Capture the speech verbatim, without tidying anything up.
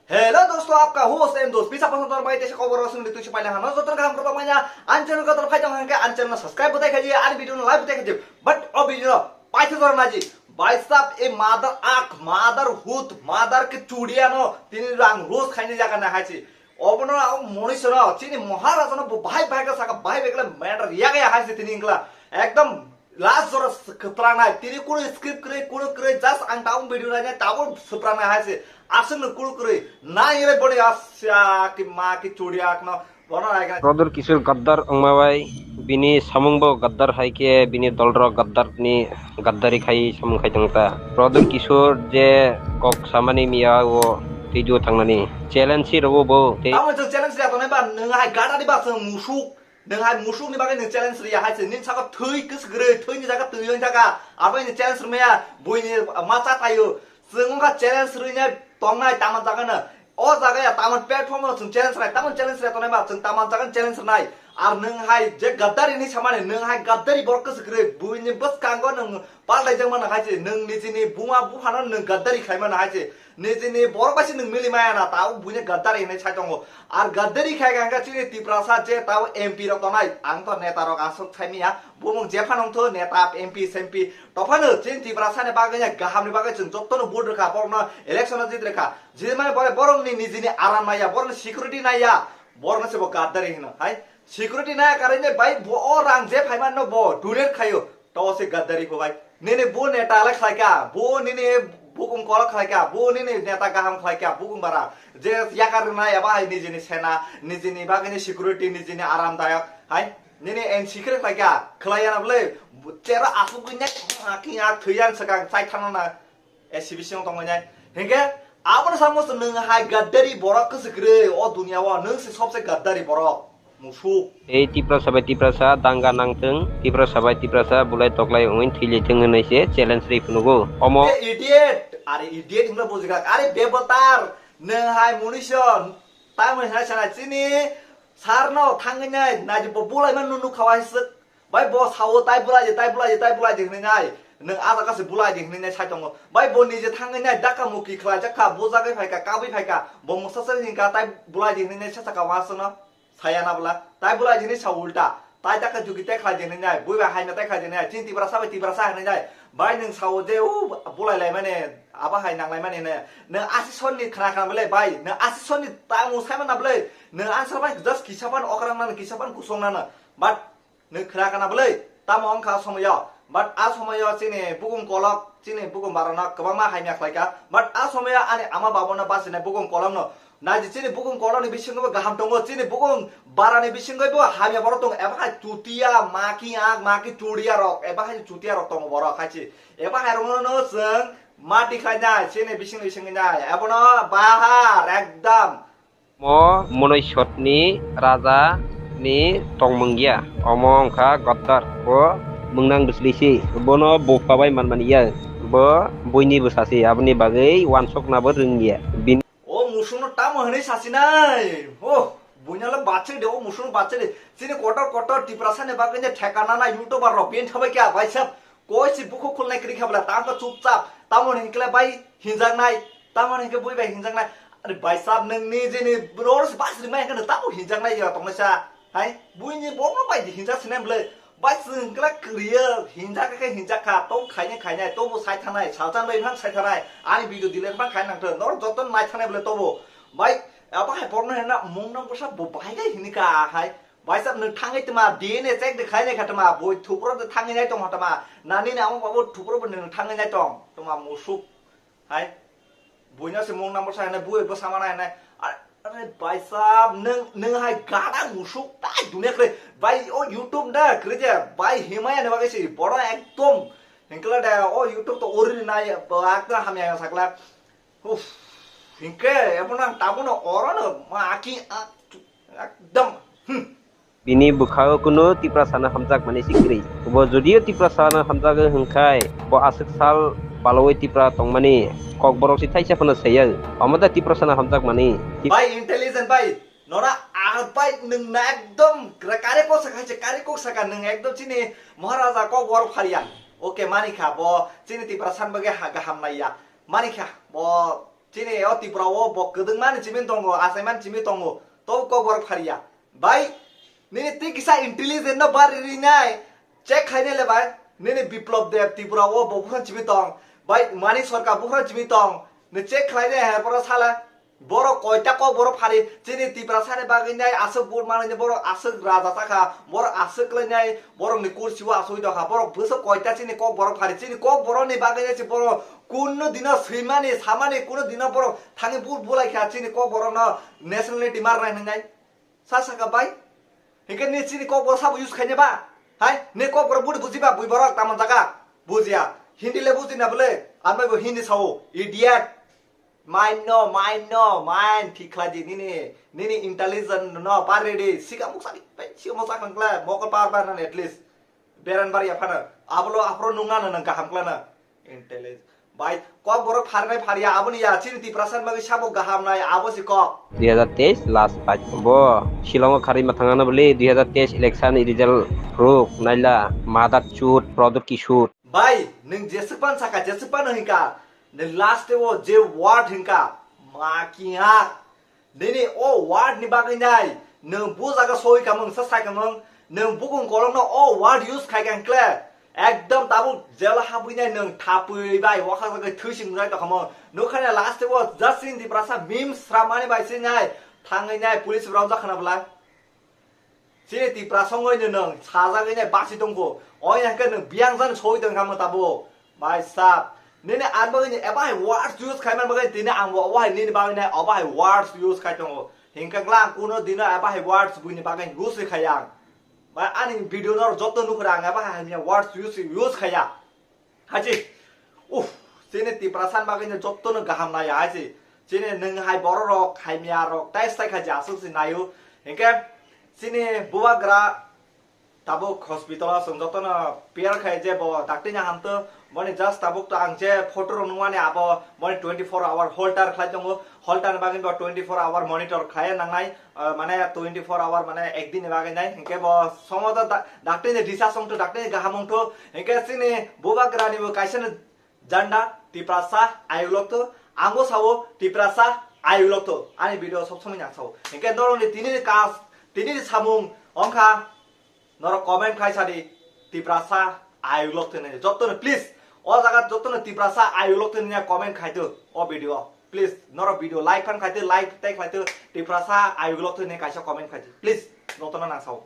Hello dosto, apka host and dost, pisa pasang tor bai tesa kobor sung ditu sipai hano jotor gam kor manya, an channel ka tor phai tong hangke an channel subscribe butai khaji, an video no like butai khaji, but o video no paisa tor naji, bhai sahab e mother ak, motherhood, mother ke chudiya no, tini rang roast khaini jaga na haisi, obono ang moni sono, chini Maharaja no bo bhai bhai ka saka bhai bekla matter yaga ya haisi tini ingla, ekdom Last jora kwpranai, tini kunu script kwrwi, kunu kwrwi, just ang tabuk video nainai, tabuk swpranai hai se. Aswk no kunu kwrwi, nai re boni asya ki ma ki churi ak no, bono nai gana. Produl Kishore gaddar wngma bai, bini samung bo gaddar hai khe, bini dol rok gaddar ni gaddari khai samung khai tong ta. Produl Kishore je kok samani miya o twidu thangnani challenge si rogo bo tei. Amo chwng challenge ya tonai ba, nwng hai gadari ba chwng musuk. Nwng hai musuk ni bagwi nwng challenge rwya hai se, nini saka thwi kwswk kwrwi, thwi ni jaga twi wng jaga, abo ni challenge rwmaya, buini ma cha taio. Chwng wngkha challenge rwina tongnai tamo jaga no. O jaga ya tamo platform no chwng challenge rwnai, tamo challenge rwya tongnai ba, chwng tamo jaga challenge rwnai. Ar nwng hai je gaddari ni samani, nwng hai gaddari borok kwswk kwrwi, buini bwskango nwng paltai jang mano hai se, nwng nijini buma buphano nwng gaddari khai mano hai se. Nijini borok bai se nwng mili maya na, tao buini gaddari hinwi sai tongo. Ar gaddari khai kha hwnkhe chini Tiprasa je tao M P rok tongnai, ang to neta rok aswk sai manya, bumung jephano wngtho neta M P S M P. Tophano chini Tiprasa ni bagwi ya, kaham ni bagwi chwng jotono vote rwkha, borokno election o jit rwkha. Jit mani borok, borokni nijini aram naiya, borokni security naiya, borokno se bo gaddari hino hai. Security naiya karwi bai bo o rang je phaimanno bo donate khaio. To se gaddari ko bai. Nini bo neta le khlaika, bo nini bukung kolok khlaika, bo nini neta kaham khlaika, bukung bara. Je yakar rwnai eba hai nijini sena, nijini bagini security, nijini aramdayak. Hai, nini N C kre khlaika, khlaiya na bwle, chero asuk gwi nek, aki ak thwiyan swkang chai thangna na. S C B C wng tongmani. Hinkhe abono samo se nwng hai gaddari borok kwswk kwrwi o dunia o, nwng se sobse gaddari borok. Musuk. Ei Tiprasa bai Tiprasa danga nangthwng, Tiprasa bai Tiprasa bulai toklai wngwi thwilithwng hwnwi se challenge rwi phunukgo. Omo. E idiot! Are idiot hinba bujigak. Are bebotar! Nwng hai munition. Tamoni hai sana chini sarno thangwi nai naji bo bulai man nunu khawa hiswk. Bai bo sao tai bulai di, tai bulai di, tai bulai di hwnwi nai. Nwng a jaga se bulai di hwnwi nai sai tongo. Bai bo nije thangwi nai daka muki khlai jak kha, bujagwi phai kha, kabwi phai kha. Bo mungsa se hwnka tai bulai di hwnwi nai sa saka wasano. Saya na bwla, tai bwlai jini sa ulta, tai taka juki tai khlai jini nai, bui bai haina tai khlai jini nai, chini Tiprasa bai Tiprasa hinwi nai, bai nwng sao je u bwlai lai mani, abo hai nang lai mani hinwi, nwng asi sonni khna khna bwlai bai, nwng asi sonni tamo sai mana bwlai, nwng answer bai just kisa phan okrang nang, kisa phan kusong nang, but nwng khna khna bwlai, tamo wngkha somoyo, but a somoyo chini bukung kolok, chini bukung barano kwbangma hamya khlaikha, but a somoyo ani ama babono bachina bukung kolokno Naidi chini bukung kolokni bisingo bo kaham tongo, chini bukung barani bisingo bo hamya borok tongo, eba hai chutiya, maki ang, maki chudiya rok, eba hai chutiya rok tongo borok hai se, eba hai rokno no chwng mati khlainai, chini bising bising nai, ebono bahar ekdam. Mo Monoisotni raja ni tongmung ya, omo wngkha Gaddar, bo mwngnang bwsli se, bono bupha bai manmani ya, bo buini bwsa se, aboni bagwi wansokna bo rwngya. Bini O musukno tamo hwnwi sasinai? Oh, buinalo bachai de, o musukno bachai de. Chini kotor kotor Tiprasani bagwi ne theka nana YouTuber rok bini thabai kya, baisap. Koi si bukhuk khulnai kwrwi kha bwla, tamo chupchap. Tamo hwnwi khlai bai hinjaknai, tamo hwnwi khe bui bai hinjaknai. Are baisap, nwng nijini ror se bas rimai hwnkheno tamo hinjaknai ya tongnaisa. Hai, buini borokno bai di hinjak sinai bwle. Bai chwng kla kwrwiyo, hinjak khe hinjak kha, tong khainai khainai, tobo sai thanai, salchan bai phang sai thanai, ani video delete phang khai nang thung, nor joto nai thanai bwle tobo. Bai, abo hai borokno hwnna mung nang bwsa bo bai dai hini kha hai. Bai sab nwng thangwi tma, D N A check de khainai kha tma, boi thupro de thangwi nai tong kha tma, nani ni amo babo thupro bo nwng thangwi nai tong, tma musuk. Hai, buino se mung number sa hwnai, bui bo sama nai hwnai. Are, are, bhai sahab, nwng, nwng hai gada musuk tai dunia kwrwi. Bhai, o YouTube da kwrwi je, bhai, himaya ni bagwi se, boro ekdom, hinkla da, o YouTube to ori nai, ba, ekdom hamya sakla. Uff, hinkhe, ebo nang tabukno orono, ma, aki, a, ekdom, hmm. Bini bwkha-o kunu Tiprasano hamjakmani si kwrwi. Bo judiyo Tiprasano hamjagwi hwnkhai, bo aswk sal palaui Tipra tongmani kokborok si thaisa phano saiya. Omo da Tiprasano hamjakmani? Tip- Bai intelligent bai, nora ah bai nwng na ekdom kare kok sakha se, kare kok sakha nwng ekdom chini Maharaja kokborok phariya. Okay, manikha bo chini Tiprasan bagwi ha gaham naiya. Manikha bo Chini o Tripura o bo kwdwngmani chimi tongo, achaimani chimi tongo, tobo kokborok phariya. Bai, nini tei kisa intelligent no bari rinai, check khainai le bai, nini Biplab Deb Tripura o bo buphang chimi tong, bai Manik Sarkar buphang chimi tong, ni check khlainai hai pora sala. Borok koita kokborok phari, chini Tiprasani bagwi nai aswk vote manwi borok aswk raja sakha, borok aswk khlainai borokni kursi o aswi tongkha, borok bwswk koita chini kokborok phari, chini kokborokni bagwi nai se borok kunno dino swimani, samani, kunno dino borok thangwi vote bulaikha chini kokborokno nationality marnai hwnwi nai. Sa saka bai? Hinkhe ni chini kokborok sabo use khainai ba? Hai, ni kokborok budi bujiba bui borok tamon jaga? Bujiya. Hindi le bujina bole? Ambai bo Hindi sao, idiot. Mind no, mind no, mind thik khlai di nini, nini intelligent no pare di, siga muksa di, pai siga muksa khang khlai, mokol par bar nan at least. Beran bar ya phana, abolo aphro nung nana nang kaham khlana. Intelligent. Bai, kokborok pharnai pharya, aboni ya, chini Tiprasa ni bagwi sabo gaham nai, abo si kok. Dui hajar teis last fight. Bo Shillong o kharwi ma thangna bole dui hajar teis election result ruk naila mother chut Pradyot Kishore. Bai, nwng jeswk pan saka, jeswk pan hinka, nwng last o je word hinka, ma kiya. Nini o word ni bagwi nai, nwng bo jaga soi kamung, sa sai kamung, nwng bukung kolokno o word use khai kang kle, ekdom tabuk jela habwi nai nwng thapwi bai wakha jagwi thwising jai tokhamung. Nukha nai last o just in Tiprasa memes sramani bai se nai, thangwi nai police rok jakhana bwla. Chini Tiprasa wngwi nwng sajagwi nai basi tongkho. Oya hwnkhe nwng biyang jani soi tongkha mo tabuk. Bai sap. Nini ang bagwi ni eba hai words use khai man bagwi tini ang bo obo hai nini bagwi nai obo hai words use khai tongo. Hinkhe kla ang kuno dino eba hai words buini bagwi use khai ang. Bai ani video no joto nukhra ang eba hai hamya words use, use khaiya. Hachi, uff, chini Tiprasa ni bagwi no jotto no gaham naiya hachi. Chini nwng hai borok rok, hai miya rok, tai sai khaji aswk si naio. Hinkhe chini bubagra tabuk hospital o chwng jotto no pair khai je bo dakti ni hamto. Boni just tabuk to ang je photo rok nungmani abo boni twenty four hour holter khlai tongo. Holter ni bagwi bo twenty four hour monitor khlai nangnai. Ah, mane twenty four hour mane ek din ni bagwi nai. Hinkhe bo somo to da-, dakti ni risa song to dakti ni gaham wng to. Hinkhe chini bubagra ni bo kaisa no janda Tiprasa ayuk lok to. Ang bo sao Tiprasa ayuk lok to. Ani video sob somoi nang sao. Hinkhe norok ni tini ni kas, tini ni samung wngkha norok comment khai sadi Tiprasa ayuk lok to nai. Jotto no please o jaga jotto no Tiprasa ayuk lok to nai comment khai to o video. Please, norok video like phan khaitwi, like tei khaitwi, Tiprasa ayuk lok thwi hinwi kaisa comment khaitwi. Please, jotono nang sao.